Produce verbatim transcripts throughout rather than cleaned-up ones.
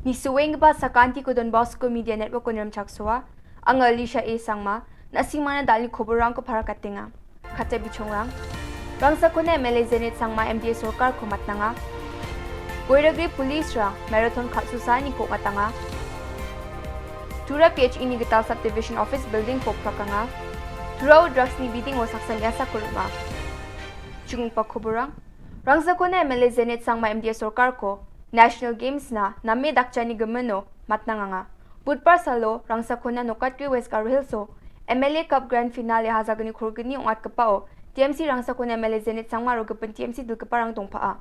Nisuenggipa sakantiko Don Bosco Media Network-o rimchaksoa. Anga Alicia A Sangma, na·simangna da·alni koborrangko parakatenga. Kate bichongrang. Rangsakona M L A Zenith Sangma M D A sorkarko matnanga. Goiragri police-rang marathon kal·susaaniko ong·atanga. Tura P H E ni gital subdivision office building-ko oprakanga. Turao drugs-ni bidingo saksa me·asako rim·a. Chinggipa koborrang. Rangsakona M L A Zenith Sangma M D A sorkarko National Games-na name dakchani gimino matnanganga. Budbar salo Rangsakona Nokatri West Garo Hills-o M L A Cup Grand Finale hajalgni kolgni ong·atgipao T M C Rangsakona M L A Zenith Sangma aro gipin T M C dilgiparang dongpa·a.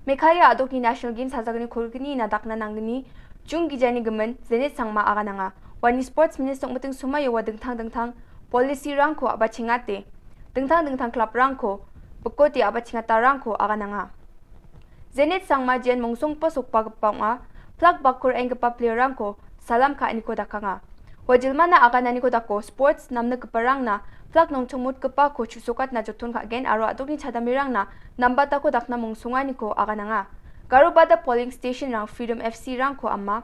Meghalaya a·dokni National Games hajalgni kolgnina dakna nanggni June gijani gimin Zenith Sangma agananga. Uani Sports Minister ong·miting somaio ua dingtang dingtang policy-rangko a·bachengate, dingtang dingtang club-rangko bikote a·bachengatarangko agananga. Zenith Sangma jeon mongsongpa sokbagipa ong·a, plak bakko ra·enggipa player-rangko salam ka·aniko dakanga. Ua jilmana agananiko dako sports namnikgiparangna plak nongchongmotgipako chu·sokatna joton ka·gen aro a·dokni chadamirangna nambatako dakna mongsonganiko agananga. Garobada polling station-rang Freedom F C-rangko ama.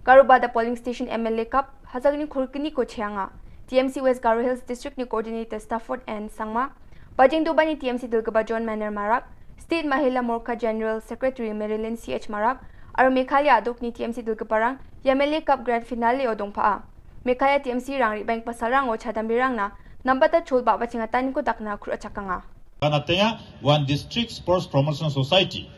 Garobada polling station M L A Cup hajalgni kolgniko cheanga. T M C West Garo Hills District-ni coordinator Stafford N Sangma, Bajengdobani T M C dilgipa John Manner Marak, State Mahila Morcha General Secretary Marilyn C H Marak, aro Meghalaya a·dokni T M C dilgiparang ia M L A Cup Grand Finale-o dongpa·a. Meghalaya T M C-rang re·baenggipa salrango chadamirangna nambata chol ba·bachengataniko dakna ku·rachakanga. Kanatenga, one District Sports Promotion Society.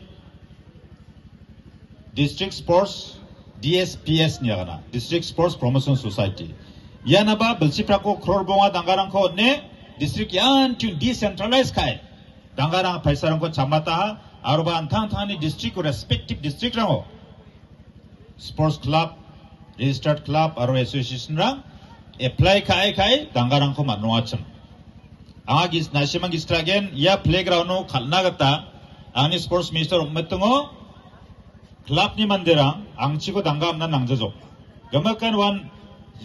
District Sports, D S P S niagana, District Sports Promotion Society. Ianaba bilsiprako crore bonga danggarangko on·e, district ian tun decentralize ka·e, danggarang paisarangko chamataha, aroba antang antangni district-o respective district-rango sports club, registered club aro association-rang apply ka·e ka·e danggarangko man·rongachim. Anga gis-, na·simang gisik ra·gen ia playground-o kal·na gita angni sports minister ong·mitingo club-ni manderang angchiko dangga amna nangjajok. Gimikan one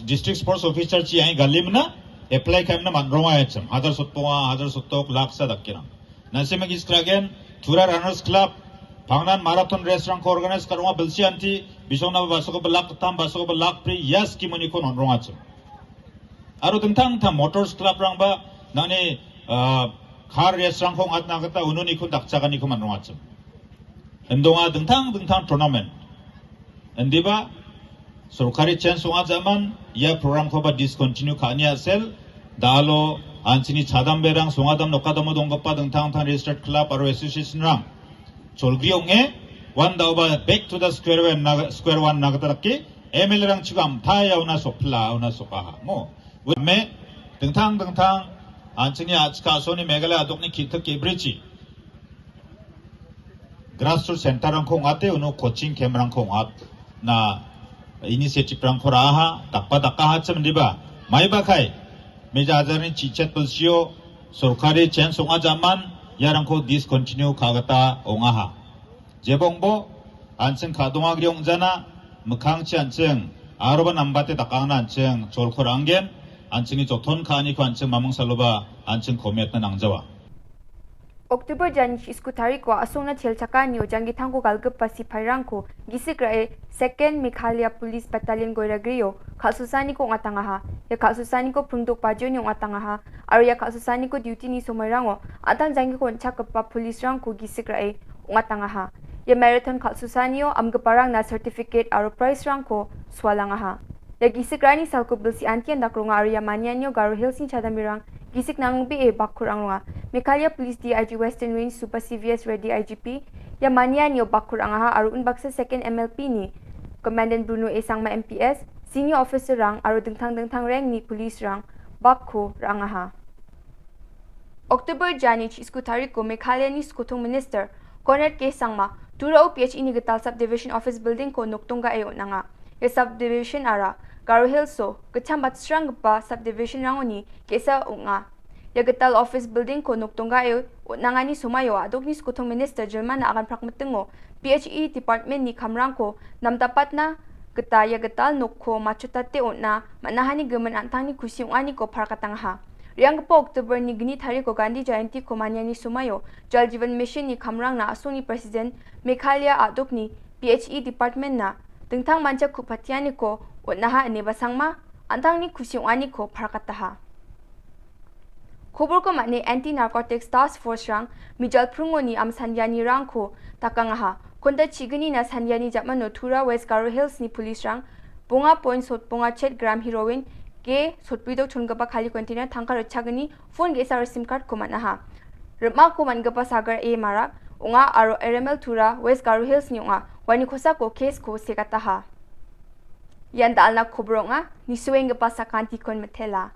district sports officer-chi ange galimna apply ka·emna man·rongachim. Hajar sotbonga, hajar sottok, laksa dakgenang. Na·simang gisik ra·gen, Tura Runners Club, pangnan marathon race-rangko organize ka·ronga bilsi anti, bisongnaba basokoba lak gittam, basokoba lak bri, ia scheme-oniko on·rongachim. Aro dingtang dingtang motors club-rangba nangni, ah, car race-rangko ong·atna gita unonikon dakchaganiko man·rongachim. Indonga dingtang dingtang tournament. Indiba sorkari chance ong·a jaman ia program-koba discontinue ka·ani a·sel, da·alo an·chingni chadamberang songadam nokadamo donggipa dingtang dingtang registered club aro association-rang cholgri ong·e, uan da·oba back to the square one na, square one na gita dake M L A-rangchiko amtai auna sokpila, auna sokaha. Mo, me dingtang dingtang an·chingni a·chika a·soni Meghalaya a·dokni ki·tik ki·brichi grassroots center-rangko ong·ate uno coaching camp-rangko ong·atna initiative-rangko ra·aha, dakba dakahachim indiba. Maiba kai, meja ajarni chichet bilsio sorkari chance ong·a jaman iarangko discontinue ka·gita ong·aha. Jebongbo, an·ching ka·dongagri ong·jana, mikkangchi an·ching aroba nambate dakangna an·ching cholko ra·anggen, an·chingni joton ka·aniko an·ching maming saloba an·ching komiatna nangjawa. October jani chi-, isku tariko a·songna chelchakanio janggitangko galgipa sipairangko gisik ra·e Second Meghalaya Police Battalion Goiragrio kal·susaaniko ong·atangaha. Ia kal·susaaniko Pringdok Bajioni ong·atangaha, aro ia kal·susaaniko duty-ni somairango an·tang janggiko on·chakgipa police-rangko gisik ra·e ong·atangaha. Ia marathon kal·susaanio amgiparangna certificate aro prize-rangko sualangaha. Ia gisik ra·ani salko bilsi antian dakronga aro ia manianio Garo Hills-ni chadamirang gisik nangbee bakko ra·angronga. Meghalaya Police D I G Western Range Supa C V S Reddy I G P ia manianio bakko ra·angaha aro unbaksa Second M L P-ni Commandant Bruno A Sangma M P S, senior officer-rang aro dingtang dingtang rank-ni police-rang bakko ra·angaha. October jani chi-, isku tariko Meghalayani skotong minister Conrad K Sangma Turao P H E-ni gital subdivision office building-ko nokdonggae on·anga. Ia subdivision-ara Garo Hills-o gitcham batsranggipa subdivision-rangoni ge·sa ong·a. Ia gital office building-ko nokdonggae on·angani somaio a·dokni skotong minister jilmana aganprakmitingo P H E department-ni kamrangko namdapatna gita ia gital nokko matchotate on·a man·ahani gimin an·tangni kusi ong·aniko parakatangaha. Re·anggipa October-ni gni tariko Gandhi Jayanti-ko maniani somaio Jal Jeevan Mission-ni kamrangna a·songni president Meghalaya a·dokni P H E department-na dingtang mancha ku·patianiko on·aha ineba sangma an·tangni kusi ong·aniko parakataha. Koborko man·e Anti Narcotics Task Force-rang mijal prungoni amsandianirangko dakangaha. Konda chignina sandiani jamano Tura West Garo Hills-ni police-rang bonga point sotbonga chet gram heroin, ge sotbridok chongipa kali container, tangka ritchagni phone ge·sa aro sim card-ko man·aha. Rim·ako man·gipa sagar A Marak ong·a aro R M L Tura West Garo Hills-ni ong·a. Uani kosako case-ko segataha. Ian da·alna koborok ong·a, nisoenggipa sakantikon mitela.